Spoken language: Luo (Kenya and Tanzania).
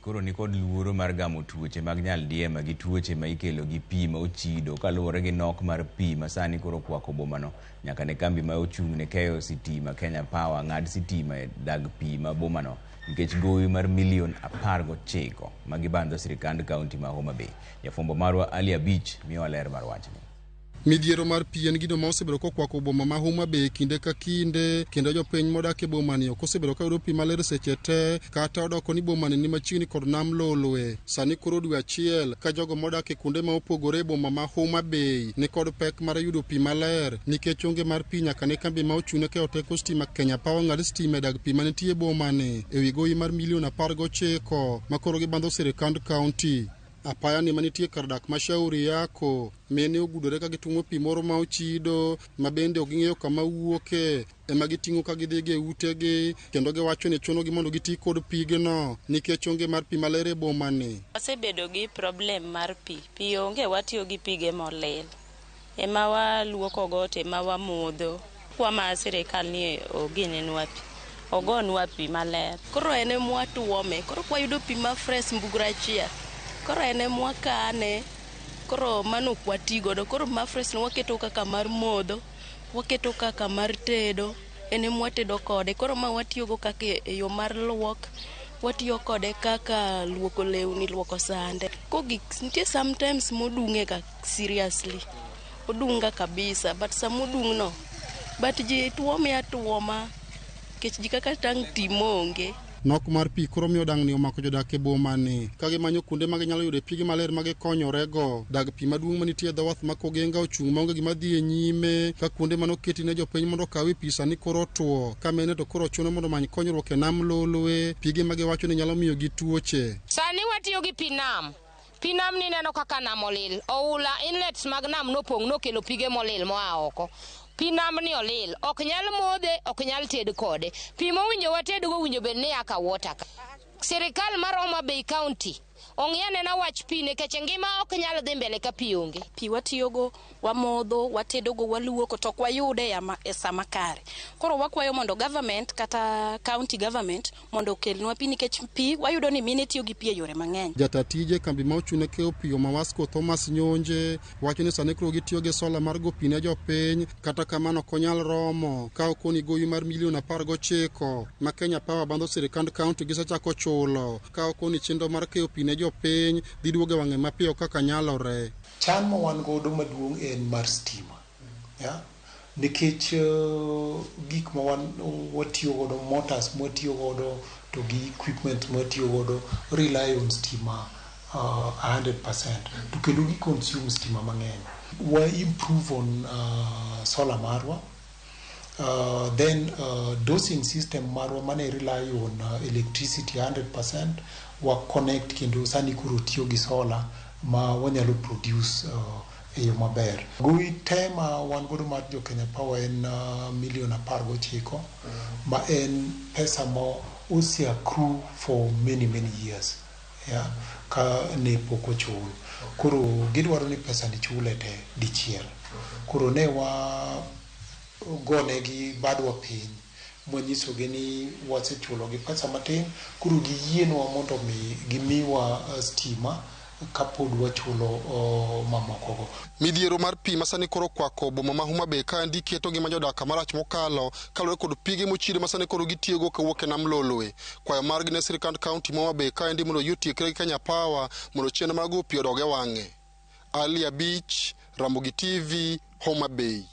koro nikod luoro mar gamo tuoche mag nyaldiema gi tuoche ma ikelo gi pi ma ochido kaluwore gi nok mar pi ma sani koro okwako bomano nyaka ne kambi ma ochung' ne keyo sitima Kenya Power ng'ad sitima e dag pi ma bomano nikech gowi mar milion 19 ma gibandho sirikand kaunti ma Homa Bay. Jafwambo marwa Ali Abich miyowa ler mar wachni. Midhiero mar pi en gino ma osebedo kokwako boma ma Homa Bay kinde ka kinde, kendo jopiny modak e bomani ok osebedo ka yudo pi maler seche te, kata odoko ni bomani ni machiegni kod nam Lolwe. Sani koro dwe achiel ka jogo modak e kuonde ma opogore e boma ma Homa Bay ni kod pek mar yudo pi maler nikech onge mar pi nyaka ne kambi ma ochung'ne keyo teko stima Kenya Power ng'ad stima e dag pi manitie e bomani e wi gowi mar milion 19 ma koro gibandho sirikand kaunti. Apaya ni manitie kar dak ma Shauri Yako mine ogudore ka gitung'o pi moro ma ochido ma bende ok ging'eyo kama wuoke ema giting'o ka gidhigo e utegi kendo giwacho ni chunogi mondo giti kod pigno nikech onge mar pi maler e bomani. Wasebedo gi problem mar pi. Pi onge, watiyo gi pige molil. Ema waluokogo to ema wamodho. Kwa ma sirikal ni oginenwa pi. Ogonwa pi maler. Koro en ema watuome. Koro kwayudo pi ma fresh mbugru achiel. Koro en ema wakane. Koro mano ok wati godo. Koro ma fresh no waketo kaka mar modho, waketo kaka mar tedo, en ema watedo kode. Koro ma watiyogo kaka e yo mar luok, watiyo kode kaka luoko lewni, luoko sande. Kogik nitie sometimes modung'e ga seriously. Odung' ga kabisa, but samodung' no, but ji tuome atuoma nikech ji kaka tang' tim onge. Nok mar pi koro miyo dang'ni omako jodak e bomani ka gimanyo kuonde ma ginyalo yude pige maler ma gikonyorego. Dag pi maduong' manitie e dho wath ma Kogenga ochung' maonge gima dhi e nyime ka kuonde manoketi ne jopiny mondo okawie pi sani koro otwo ka mine to koro chuno mondo omany konyruok e nam Lolwe, pige ma giwacho ni nyalo miyogi tuoche. Sani watiyo gi pi nam. Pi nam ni neno kaka nam olil. Oula inlets mag nam nopong' nokelo pige molil moa oko. Pi nam ni olil, ok nyal modhe, ok nyal ted kode. Pi mowinjo watedgo owinjo bed ni aka water ka. Sirikal mar Homa Bay County ong'i anena wach pi nikech ngima ok nyal dhi mbele ka pi onge. Pi watiyogo, wamodho, watedogo, waluoko to ok wayude e sama kare. Koro wakwayo mondo government kata county government mondo okelnwa pi nikech pi wayudo ni mine tiyo gi pi e yore mang'eny. Jata tije kambi ma ochung' ne keyo pi Omawasco Thomas Nyonje wacho ni sani koro gitiyo gi sola mar go pi ne jopiny, kata kamano ok onyal romo ka okoni gowi mar milion 19 ma Kenya Power bandho sirikand kaunti gisechako chulo ka okoni chenro mar keyo pi ne jopiny dhi duogo e wang'e mapiyo kaka nyalore. Chan ma wan godo maduong' en mar stima. Yeah? Nikech gik ma wan watiyo godo, motors mwatiyo godo to gi equipment mwatiyo godo rely on stima 100% to kendo gi consume stima mang'eny. Wa improve on solar marwa. Then dosing system marwa mane rely on electricity 100% wa connect kendo sani koro tiyo gi solar ma wanyalo produce e yo maber. Gowi te ma wan godo mar jo Kenya Power en milion 19 ma en pesa ma ose accrue for many many years, yeah, ka ne pok ochul. Koro gidwaro ni pesa ni chule te dichiel. Koro ne wa gonegi badwa piny mwanyisogi ni wasechulogi pesa matin, koro giyienwa mondo mi gimiwa stima kapod wachulo mamokogo. Midhiero mar pi ma sani koro okwako boma ma Homa Bay kaendi keto ngima jodak kamarach mokalo kaluwore kod pige mochido ma sani koro gitiyogo kawuok e nam Lolwe. Kwayo margi ne sirikand kaunti ma Homa Bay kaendi mondo oyie otiekre gi Kenya Power mondo chenro mar go pi odog e wang'e. Ali Abich, Ramogi TV, Homa Bay.